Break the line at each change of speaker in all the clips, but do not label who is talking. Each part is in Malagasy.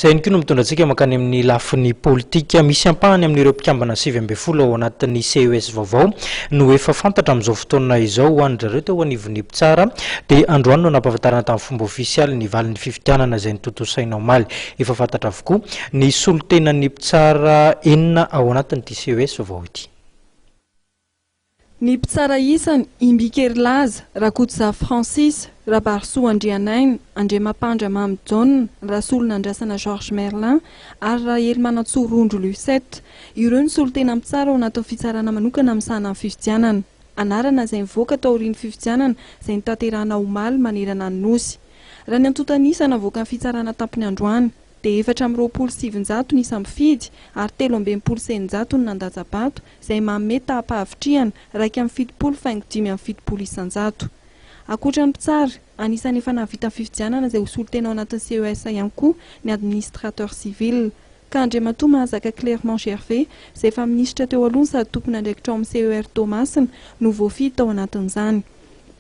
Izay ihany koa no mitondra antsika mankany amin'ny lafiny politika. Misy ampahany amin'ireo mpikambana 19 ao anatin'ny CES vaovao no efa fantatra amin'izao fotoana izao. Ho an-dry zareo teo anivon'ny mpitsara dia androany no nampahafantarana tamin'ny fomba ofisialy ny valin'ny fifidianana izay notontosaina omaly. Efa fantatra avokoa ny solontenan'ny mpitsara enina ao anatin'ity CES vaovao ity.
Ny mpitsara isany, Imbiky Herilaza, Rakotozafy Francis, Rabarisoa Andrianaina, Andriamampandry Mamy Jaona, Rasolonandrasana Georges Merlin ary Rahelimanantsoa Rondro Lucette. Ireo no solontena mpitsara ao anatin'ny fitsarana manokana misahana ny fifidianana. Anarana izay nivoaka taorian'ny fifidianana izay notanterahina omaly manerana ny Nosy. Raha ny antontan'isa navoakan'ny fitsarana tampony androany dia 924 ny isa mpifidy ary 663 no nandatsa-bato izay manome taham-pahavitrihana 71.75%. Ankoatra ny mpitsara, anisan'ny efa nahavita ny fifidianana izay ho solontena ao anatin'ny CES ihany koa ny administrateur civil. Ka Andriamatoa Mahazaka Clermont Gervais, izay efa minisitra teo aloha no sady tompon'andraikitra ao amin'ny CER Toamasina, no voafidy tao anatin'izany.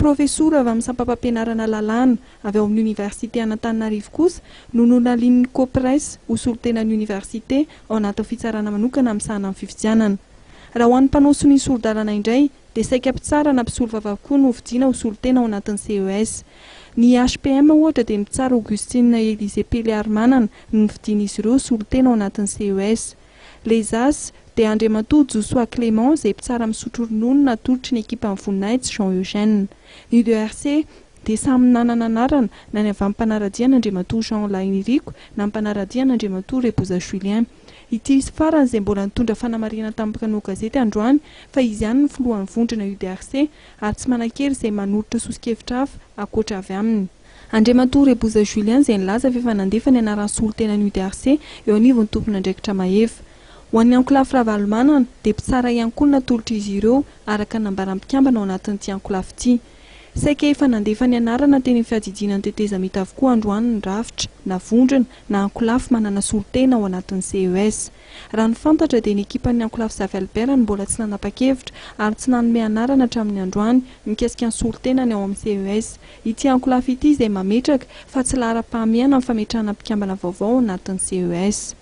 Profesora avy amin'ny sampam-pampianarana lalàna avy ao amin'ny Oniversite an'Antananarivo kosa no nolalinin'ny Copres ho solontenan'ny Oniversite ao anatin'ny fitsarana manokana misahana ny fifidianana. Raha ho an'ny mpanao sonia sori-dalana indray dia saika mpitsara na mpisolovava avokoa no hofidiana ho solontena ao anatin'ny CES. Ny HPM ohatra dia ny mpitsara Augustine Elysée Peliarimanana no nofidian'izy ireo ho solontena ao anatin'ny CES. Les As, dia Andriamatoa Josoa Clément izay mpitsara misotro ronono natolotry ny ekipan'i Voninahitsy Jean Eugène. Ny UDRC, dia samy nanana anarana na ny avy amin'ny mpanara-dia an'Andriamatoa Jean Lahiniriko na ny mpanara-dia an'Andriamatoa Reboza Julien. Ity farany izay mbola nitondra fanamarihana tamin'ny mpanao gazety androany fa izy ihany no filohan'ny vondrona UDRC ary tsy manan-kery izay manolotra soso-kevitra hafa ankoatra avy aminy. Andriamatoa Reboza Julien izay nilaza fa efa nandefa ny anaran'ny solontenan'ny UDRC eo anivon'ny tompon'andraikitra mahefa. Ho an'ny ankolafy Ravalomanana dia mpitsara ihany koa no natolotr'izy ireo araka ny nambaran'ny mpikambana ao anatin'ity ankolafy ity. Saika efa nandefa ny anarana teny amin'ny fiadidiana ny tetezamita avokoa androany ny rafitra na vondrona na ankolafy manana solontena ao anatin'ny CES. Raha ny fantatra dia ny ekipan'ny ankolafy Zafy Albert no mbola tsy nanapa-kevitra ary tsy nanome anarana hatramin'ny androany mikasika ny solontenany ao amin'ny CES. Ity ankolafy ity izay mametraka fa tsy laharam-pahamehana ny fametrahana mpikambana vaovao ao anatin'ny CES.